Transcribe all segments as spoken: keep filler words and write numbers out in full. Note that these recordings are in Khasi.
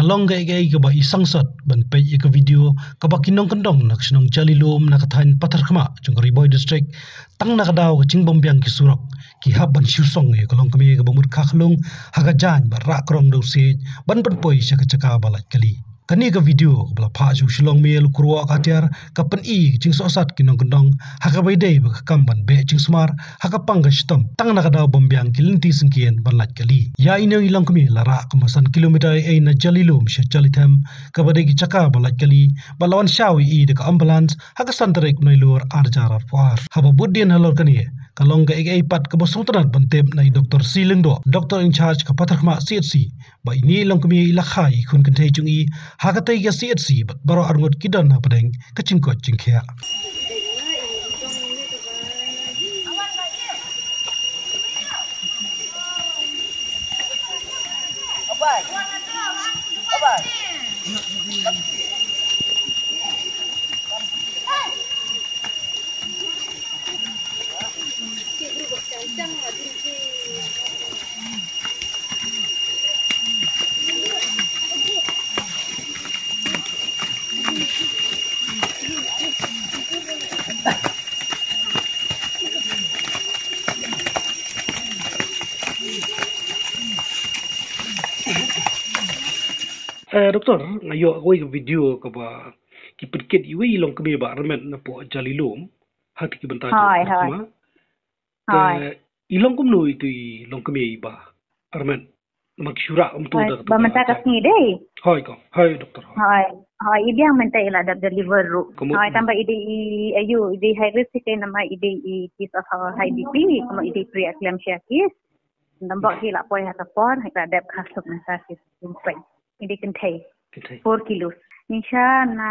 Long kaei kaei kaba i sangsot ban peit ïa ka video kaba ki nongkyndong na ka shnong Jalilum na ka thaiñ Patharkhmah jong ka Ri Bhoi District, tang na ka daw ka jingbymbiang ki surok, ki hap ban shu song ïa ka longkmie kaba mut kha khlung ha ka jaiñ bad rah krong da u siej ban pynpoi sha ka jaka ba lait kali. Kane ka video kaba la phah sha u Shillong Mail, u Kyrwoh Katiar, ka pyni ka jingsohsat ki nongkyndong ha kaba ïadei bad ka kam ban beh jingsumar ha ka pang ka shitom, tang na ka daw bymbiang ki lynti syngkien ban lait kali. Ïa ine i longkmie la rah kumba san kilometer eiei na Jalilum sha Jalithem, kaba dei ka jaka ba lait kali, bad la wan shaw ïa i da ka ambulance ha ka san tarik u Nailur ar hajar arphew ar. Haba bud dien halor kane, ka long kaei kaei pat kaba sngewtynnat ban tip na i Doktor C. Lyngdoh, Doctor in Charge ka Patharkhmah C H C, ba ine i longkmie i la kha ïa i khun kynthei jong i ha katei ka C H C bad baroh arngut ki don hapdeng ka jingkoit jingkhiah. Eh, Doktor, nga ïoh kawei ka video kaba ki pynkit iwei i longkmie ba armet napoh Jalilum ha kata ki bynta jong ka Patharkhmah. Te i long kumno itu i longkmie iba armet? Namar ki shu rah kumto da kata ba mynta ka sngi dei. Hoi ko, hoi doktor, hoi. Hoi, hoi, i biang mynta i la dep deliver ruh. Hoi, tang ba i dei i, ayu, i dei high risk, i dei namar i dei i case of high B P, kumno i dei pre-eclampsia case. Namar ki la poi ha ka por, i la dep kha suk mynta ki. I dei kynthei. Kynthei. Four kilos. Ngi sha na,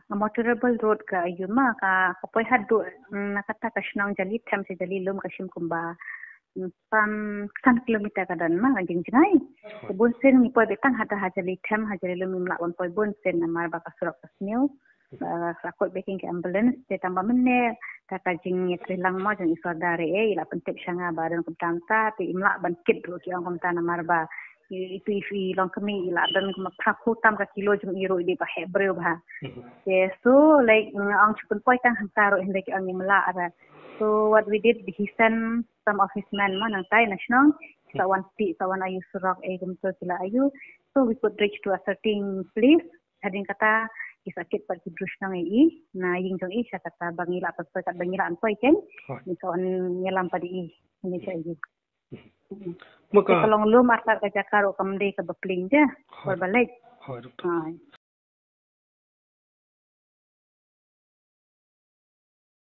na motorable road ka ayu ma ka, ka poi haduh, mm, na kata ka shnong Jalithem sha Jalilum ka shim kumba, mm, san, san kilometer ka don ma ka jingjngai. Ka bun sien ngi poi beit tang hata ha Jalithem, ha Jalilum ngim lah ban poi bun sien namar ba ka surok ka sniew. Ba ka koit beit ki ambulance te tang ba mynne ka, ka jingïatreilang mo jong i sordar eh, i la pyntip sha nga ba don kumta kumta te im lah ban kit ruh ki ong kumta namar ba i, itu i, i longkmie i la don kumba phra phew tam ka kilo jong i ruh i dei ba heh briew bha. Te so, like, nga ong shu pynpoi tang hangta ruh hynrei ki ong im lah ra. So what we did, he sent some of his men mo nangtai na shnong, sa wan tih, sa wan ayu surok eh kumto ki la ayu. So we could reach to a certain place. Hadien kata ki sa kit pat ki briew shnong ïa i na ïing jong i, sha kata ba ngi lah pynpoi, kat ba ngi lah pynpoi kein ngi sa wan ïalam pat ïa i. Ngi sa ïa i. Te ka long lum artat ka jaka ruh kam dei kaba pling je. Hoi. Bor ba leit. Hoi, doktor. Hoi.